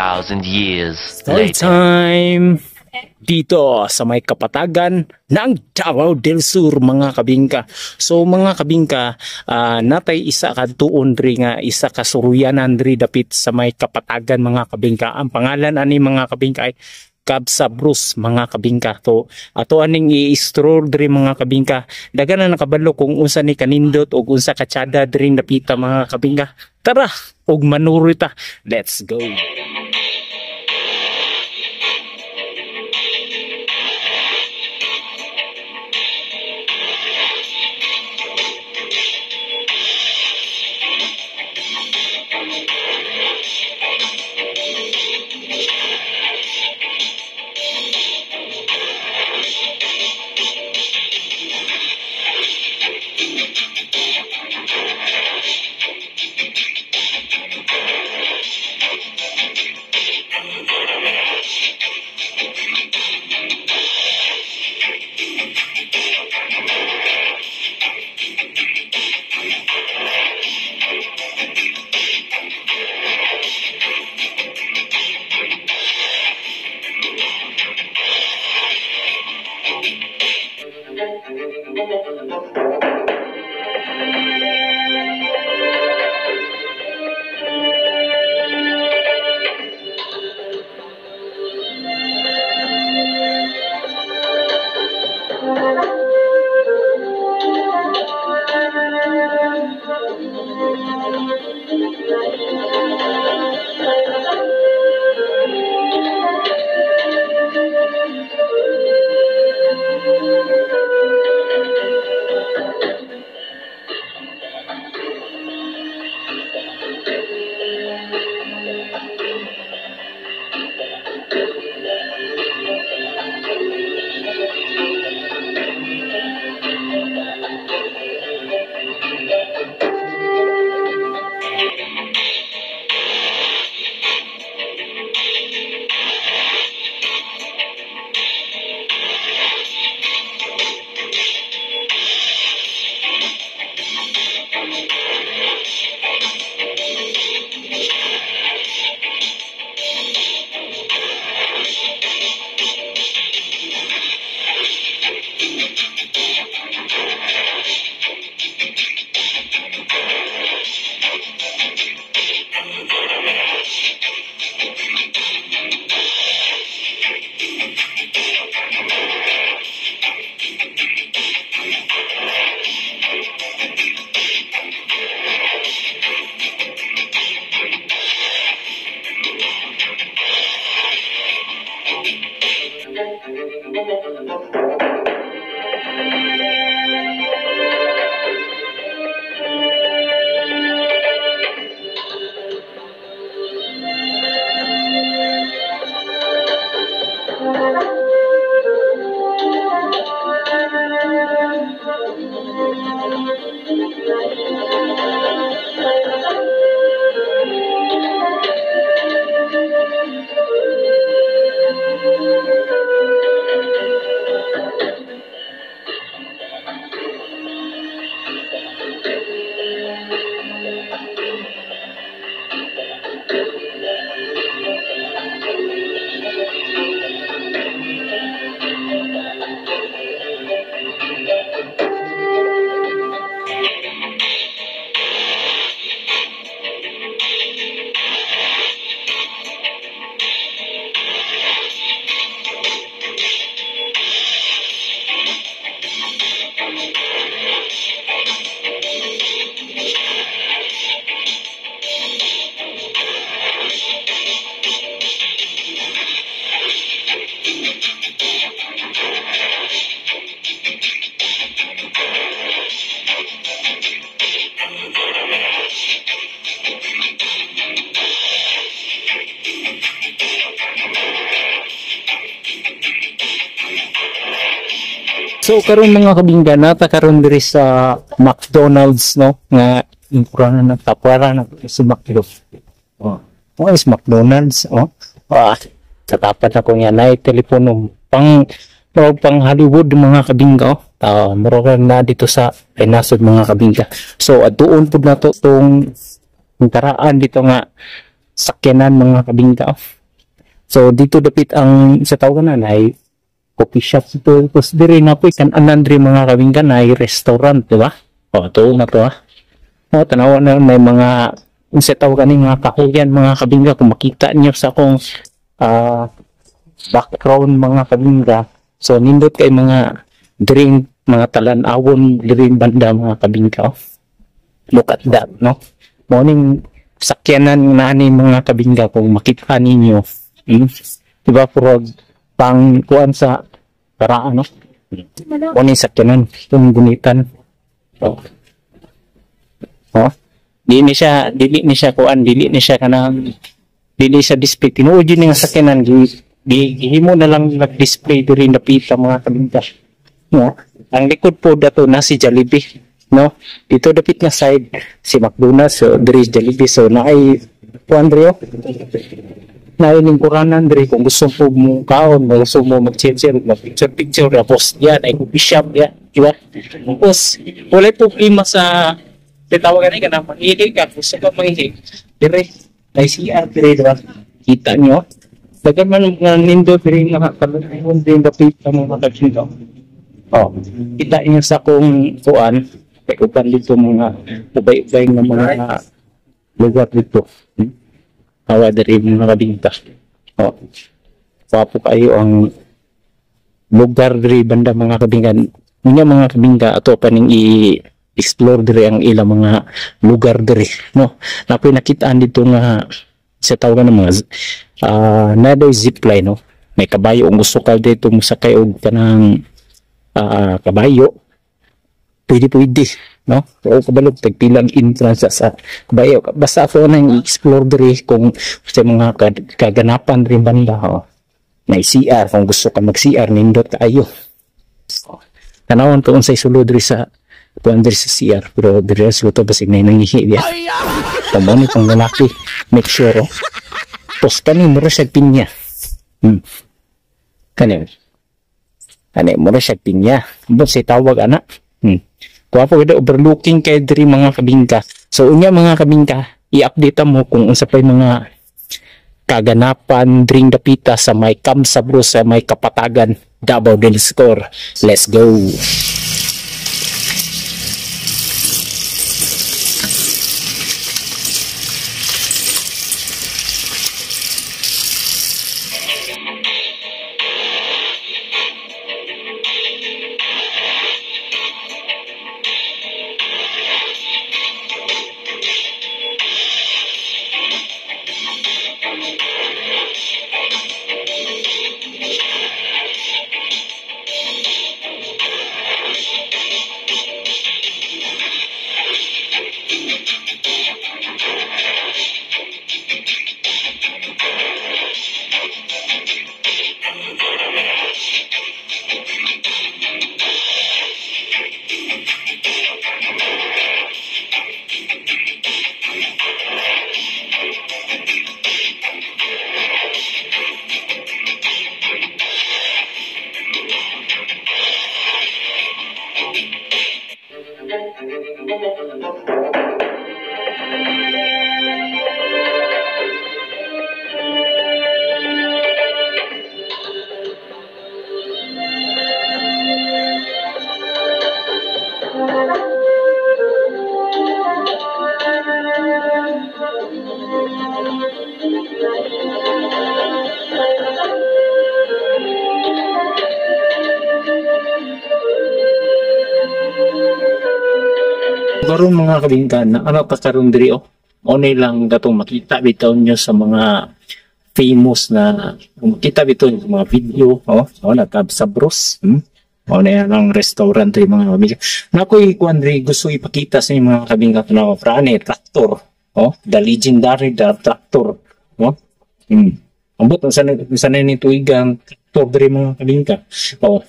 2,000 years Story later. Time dito sa may kapatagan ng Davao del Sur, mga kabingka. So mga kabingka, natay isa ka tuon diri nga isa ka suruyanan diri dapit sa may kapatagan, mga kabingka. Ang pangalan ani, mga kabingka, ay Kabsa Bruce, mga kabingka. To ato aning i-stroll diri, mga kabingka. Daghan na nakabalo kung unsa ni kanindot o unsa katsada diri dapita, mga kabingka. Tara ug manuroy ta. Let's go. So karon, mga kabingga, nata karon diri sa McDonald's, no, nga impura na tapara na si McDo. Oh. Oh, is McDonald's, oh. Ah, katapat na ko nga nay telepono pang murag pang Hollywood, mga kabingga, oh. Ah, murag na dito sa ay nasod, mga kabingga. So aduon pud nato tong karaan dito nga sakyanan, mga kabingga, oh. So dito dapit ang sa tawag na ay coffee shop dito. Tapos dire na po kan-anan diri, mga kabingka, na restaurant, di ba? Oh, to na to ah. Oh, tanawa na may mga unsa tawag ani mga kahuyan, mga kabingka, kung makita niyo sa akong background, mga kabingka. So nindot kay mga drink, mga talan-awon diri banda, mga kabingka. Oh. Look at that, no? Morning sakyanan na ni, mga kabingka, kung makita ninyo. Diba puro pang kuan sa karaan, no? Morning sakyanan itong gunitan. Oh. Oh. Di ni siya, dili ni siya kuan, dili ni siya kanang dili siya display. Tinuod yun nga sakyanan gi, gi gihimo na lang nag-display diri napita, mga kabingka. No? Ang likod po dato na si Jollibee, no? Dito dapit nga side si McDonald's, so diri Jollibee, so naay kuan diri, oh. Naay lingkuranan diri kung gusto mo mo kaon, mo gusto mo mag-chill, mag-picture picture, tapos yan ay coffee shop yan, di ba? Tapos walay problema sa titawagan ka na mangihi ka, gusto ka mangihi dire na CR dire, di ba? Kita nyo, daghan man nga nindot diri nga kalanahon din dapit sa mga kabingka. Oh, kita niyo sa kung kuan kay uban dito mga ubay-ubay nga mga lugar dito. Awa diri, mga kabingka. Oh. Wapo kayo ang lugar diri banda, mga kabingka. Unya, mga kabingka, ato pa ning i-explore diri ang ilang mga lugar diri, no? Napoy nakitaan dito nga sa tawagan ng mga nadoy zipline, no? May kabayo, kung gusto ka dito mosakay og kanang kabayo, pwede pwede, no? O kabalog tagpilang entrance sa kabayo. Basta ako nang i-explore diri kung sa mga kaganapan diri banda, oh. May CR kung gusto ka mag CR, nindot kaayo. Oh. Tanawon to unsay sulod diri sa kuan diri sa CR, pero diri sa luto basig na nangihi diya. Tamo ni pang lalaki. Make sure, oh. Tos kani mura siya pinya. Kani. Kani mura siya pinya. Ambot say tawag ana. Kuha po overlooking kay diri, mga kabingka. So unya, mga kabingka, i-update mo kung unsa pay mga kaganapan dring dapita sa may Kamsabro, sa may Kapatagan, Davao del Sur. Let's go! Karon, mga kabingka, na ano pa karon diri, oh. Mao lang katong makita bitaw nyo sa mga famous na kung makita bitaw sa mga video, oh, oh nagkabsabros. Mao na yan ang restaurant diri, mga kabingka. Nakoy kuan diri gusto ipakita sa inyo, mga kabingka, na prane tractor. Oh, the legendary the tractor. Oh. Ambot sa ni tuigang tractor diri, mga kabingka. Oh.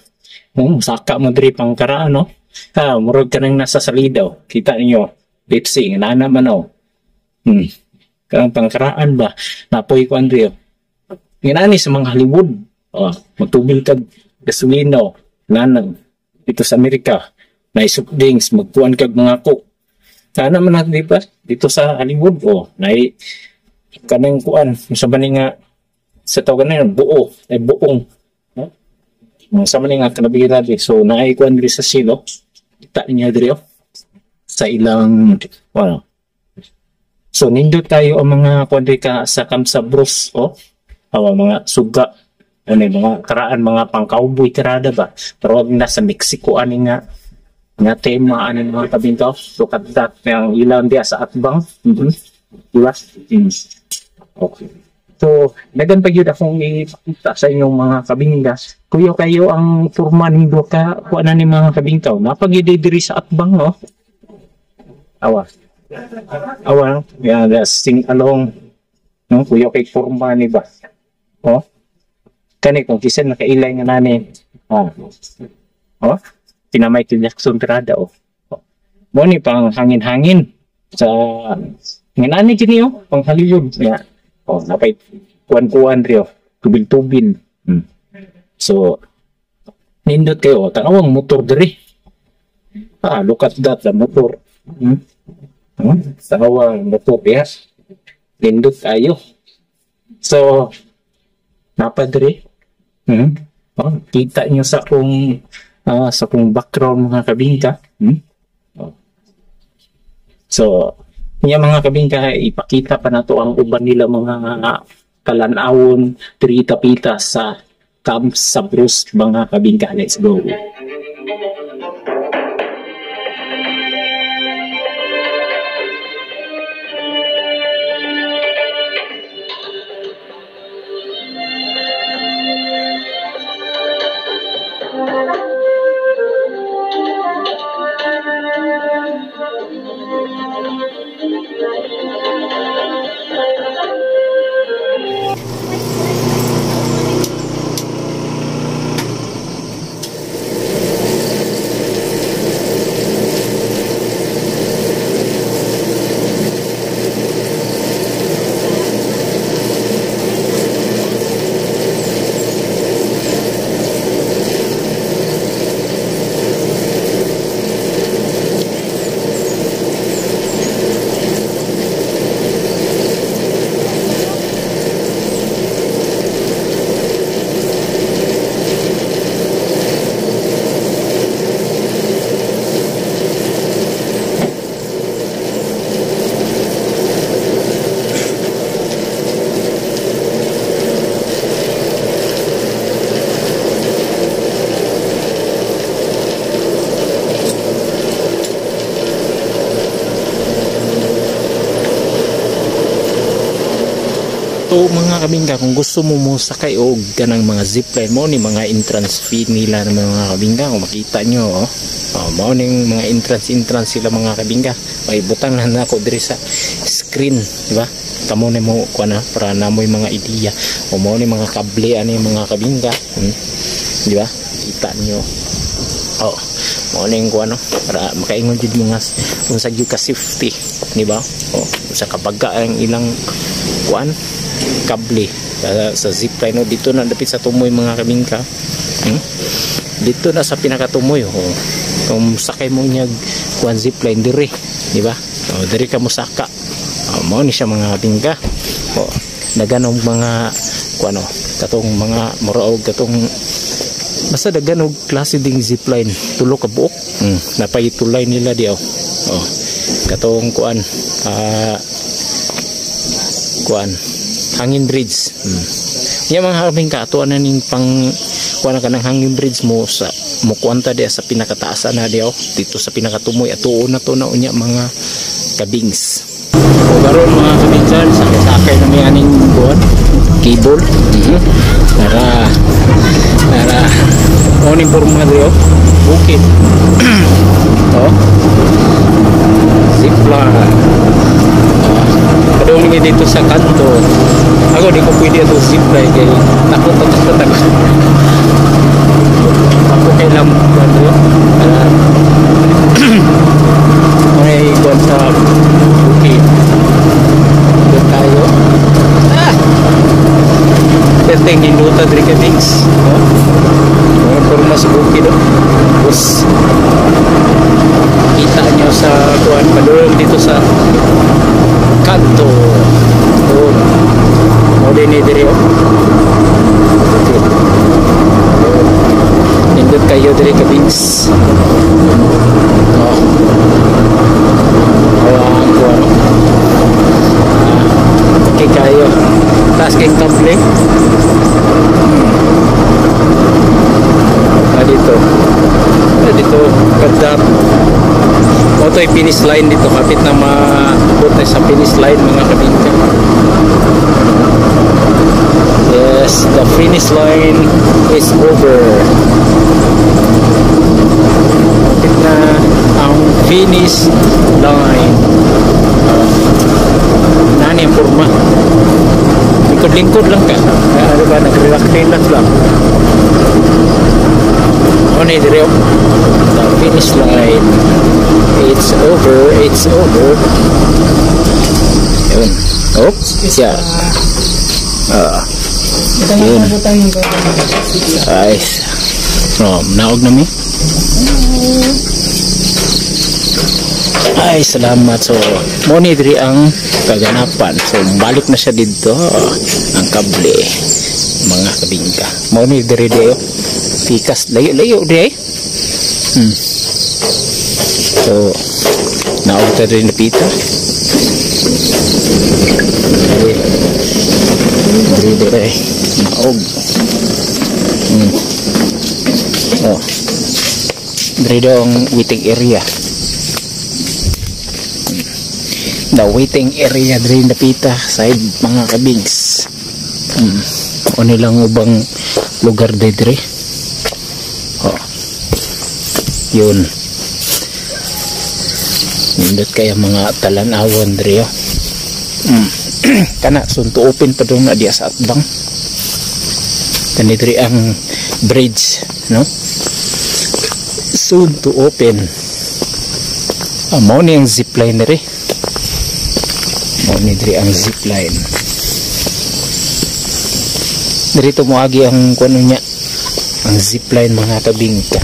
Oh, saka mo diri pang karaan, no? Ha, murag ka nang nasa salidaw. Kita niyo, Pepsi, nana man oh. Kanang pangkaraan ba? Napoy ko Andrea. Nginani sa mga Hollywood. Oh, magtubil kag gasolina, oh. Nanang dito sa Amerika. Na soft drinks, magkuan kag mga coke. Sana man natin, di ba? Dito sa Hollywood, oh, na kanang kuan, sa ba nga Sa tawag na yun, buo, ay buong. No? Sa man nga kanabira diri. So naay kuan diri sa silo. Kita niya diri oh. Sa ilang ano. So nindot tayo ang mga kuan diri ka sa Camp Sabros oh. Awa mga suga, ano yung mga karaan, mga pang-cowboy tirada ba? Pero wag na sa Mexico ani nga nga tema ani mga kabintaw. Look at that, yung ilang diya sa atbang. Diba? Okay. So, dagan pa gyud akong ipakita sa inyong mga kabingga. Kuyo kayo ang forma ning duha ka kuha na ni mga kabingkaw. Napagid diri sa atbang, no? Awa. Awa, yeah, the sing along. No, kuyo kay forma ni ba? Oh. Kani kung kisan nakailay nga nani. Oh. Oh. Tina Michael Jackson tirada oh. Oh. Mo ni pang hangin-hangin sa nga nani kini oh, pang Hollywood. Yeah. Oh, napay kuan-kuan rio, tubil-tubin. So, nindot kayo, tanawang motor diri. Ah, look at that, the motor. Tanawang motor, yes. Nindot tayo. So, napa diri. Oh, kita nyo sa kong background mga kabingka. Oh. So, niya mga kabingka, ipakita pa nato ang uban nila mga kalanawon, trita-pita sa Camp Sabros mga kabingka. Let's go. So mga kabingka, kung gusto mo mo sakay og ganang mga zipline mo ni mga entrance fee nila ng mga kabingka, kung makita nyo oh, oh mao ning mga entrance sila mga kabingka. May butang na nako diri sa screen, di ba? Kamo ni mo kuan na para namoy mga ideya. O mao ni mga kable ani mga kabingka. Di ba? Kita nyo. Oh, mao ning kuan no para makaingon jud mga unsa gyud ka safety, di ba? Oh, sa kabaga ang ilang kuan kable sa zipline no? Dito na dapit sa tumoy mga kabingka. Dito na sa pinakatumoy oh. Kung sakay mo niya kuan zipline diri, di ba? Oh, diri ka mosaka. Oh, mao ni siya mga kabingka. Oh, dagan og mga kuan oh, katong mga mura og katong basta dagan og klase ding zipline, tulo ka buok. Napay tulay nila di oh. Oh, katong kuan kuan hanging bridge. Nya mga kabingka, ato na ning pang kuan na kanang hanging bridge mo sa mo kuanta diya sa pinakataasan na diya oh, dito sa pinakatumoy ato na to na unya mga kabings. O karon mga kabingkan, sakay-sakay na may aning kuan cable. Para para mo ning porma diya oh. Bukid. Oh. Zipline. Padung ni dito sa kanto. Ako di ko pwede ato zipline kay takot takot ako. Ako kay lam kanto. May kuan sa bukid. Doon tayo. Ah! Perteng ginuta diri kay Bings. Oh. Mga porma sa bukid oh. Tapos kita nyo sa kuan padulong dito sa kanto. Oh. Mo din ni diri oh. Kabings. Oh. Awang ko ano. Ah, okay kayo. Taas kay kable. Ah, dito. Ah, dito kadap. Mao to finish line dito, kapit na maabot na sa finish line, mga kabingka. Yes, the finish line is over. Kapit na ang finish line. Nani ang forma. Lingkod-lingkod lang ka. Ano ba, nag-relax-relax lang. O ni dire, oh. The finish line. It's over, it's over. Yun. Oops, siya. Ah, yun. Guys. Oh, naog na mi. Ay, salamat. So, mo ni diri ang kaganapan. So, balik na siya dito ang kable, mga kabingka. Mo ni diri di, oh. Pikas layo-layo di ay. So, naog ta diri napita. Diri. Diri diri. Naog. Oh. Diri daw ang waiting area. The waiting area diri napita side, mga kabings. O nilang ubang lugar diri. Oh. Yun. Nindot kaya mga talan-awon diri, oh. Kana soon to open pa dong na diya sa atbang. Kani diri ang bridge, no? Soon to open. Ah, mao ni ang zipline diri. Mao ni diri ang zipline. Diri to moagi ang kuno niya. Ang zipline, mga kabingka.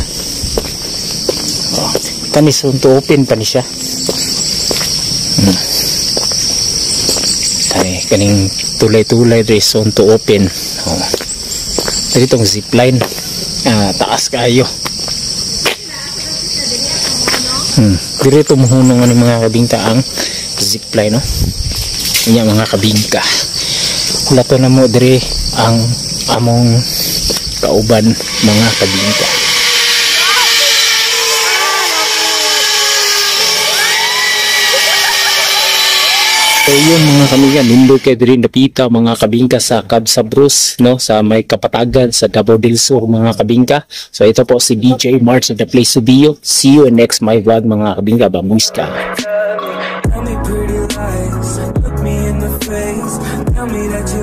Oh, kani soon to open pa ni siya. Kani kaning tulay-tulay diri soon to open. Oh. Diri tong zipline. Ah, taas kayo. Diri to muhunong ani, mga kabingka, ang zipline, no. Inya, mga kabingka. Hulato na mo diri ang among kauban, mga kabingka. So yun, mga kabingka, nindot kay diri napita, mga kabingka, sa Cabsabrus, no, sa may Kapatagan sa Davao del Sur, mga kabingka. So ito po si DJ March of the place to be you. See you in next my vlog, mga kabingka. Bamuska. Tell me pretty lies, look me in the face. Tell me that you